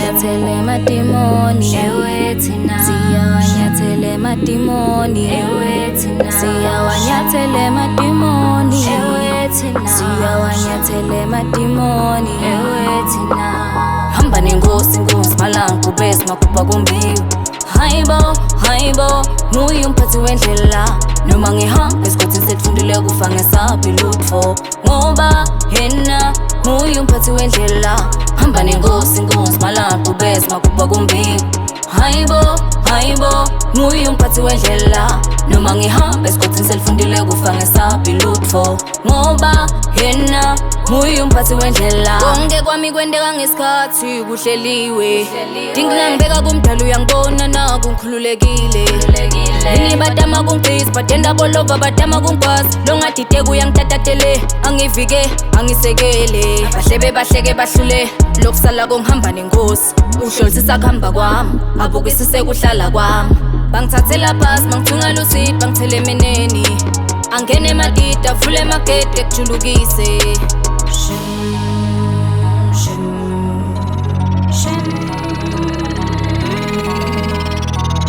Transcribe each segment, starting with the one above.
Siyawanyathela emadimoni, ewe thina. Siyawanyathela emadimoni, ewe thina. Siyawanyathela emadimoni, ewe thina. Siyawanyathela emadimoni, ewe thina. Hamba nenkosi inkunzi malanga ubese makuba kumbiwe. Hayibo, hayibo, nguye umphathi wendlela. Noma ngihamba esigodini setfundile kufa ngesabi lutfo. Ngoba yena nguye umphathi wendlela. Hamba nenkosi inkunzi malanga ubese makuba kumbiwe. Hayibo, hayibo, nguye umphathi wendlela. Noma ngihamba esigodini selifundile kufa ngesabi lutfo. Ngoba yena nguye umphathi wendlela. Konke kwami kwenteka ngesikhathi kuhleliwe. Ngingangibeka kumdala uyangibona naku ngikhululekile. Yini batama kungigcisa, batenda bolova batama kungigwaza. Longadideka uyangitatatele, angivike, angisekele. Bahlebe bahleke bahlule, lokusala kongihamba nenkosi. Uhlolisisa kuhamba kwami, abukisise kuhlala kwami. Bangithathela phasi, bangithunga lusidi, bangithele emeneni. Angene emadida, avule emagede ekujulukise.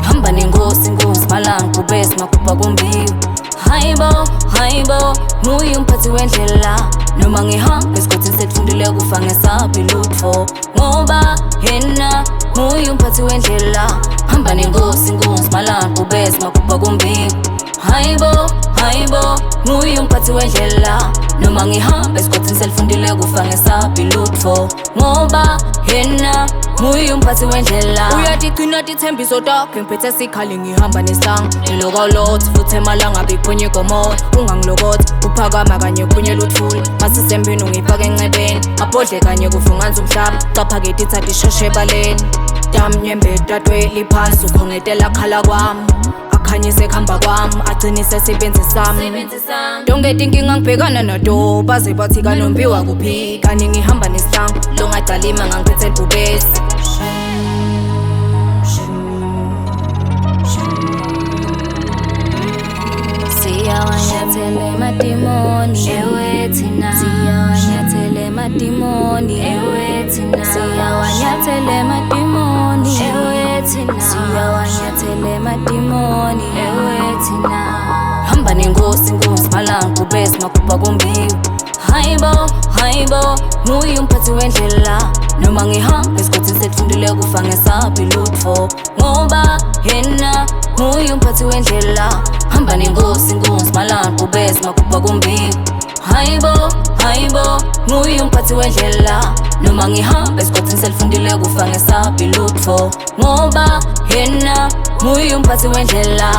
Hamba nenkosi inkunzi malanga ubese makuba kumbiwe. Hayibo, hayibo, nguye umphathi wendlela. Noma ngihamba esigodini setfundile kufa ngesabi lutfo. Ngoba yena nguye umphathi wendlela. Hamba nenkosi inkunzi malanga ubese makuba kumbiwe. Hayibo, hayibo, nguye umphathi wendlela. Noma ngihamba esigodini selifundile kufa ngesabi lutfo. Ngoba yena nguye umphathi wendlela. Uyatigcina tithembiso takhe, ngiphethe sikhali ngihamba nesanga. Ngilokolotha futhi emalanga bikhonye ikomoya. Ungangilokothi uphakama kanye khunye luthuli. Masisembini ungifake encebeni. Abhodle kanye kuvunganza umhlaba. Qapha-ke tithatha ishoshe ebaleni. Damnyembe tatweli phansi ukhongetela khala kwami. Akhanyise kuhamba kwami, agcinise sibenzi sami. Tonke tinkinga ngibhekana nato, baze bathi kanombiwa kuphi. Kani ngihamba nesihlangu, longacalima ngangiphethe libhubesi. Siyawanyathela emadimoni, ewe thina. Siyawanyathela emadimoni, ewe thina. Siyawanyathela emadimoni, ewe thina. Siyawanyathela emadimoni, ewe thina. Hamba nenkosi inkunzi malanga ubese makuba kumbiwe. Hayibo, hayibo, nguye umphathi wendlela. Noma ngihamba esigodini setfundile kufa ngesabi lutfo. Ngoba yena nguye umphathi wendlela. Hamba nenkosi inkunzi malanga ubese makuba kumbiwe. Hayibo, hayibo, nguye umphathi wendlela. Noma ngihamba esigodini selifundile kufa ngesabi lutfo. Ngoba yena nguye umphathi wendlela.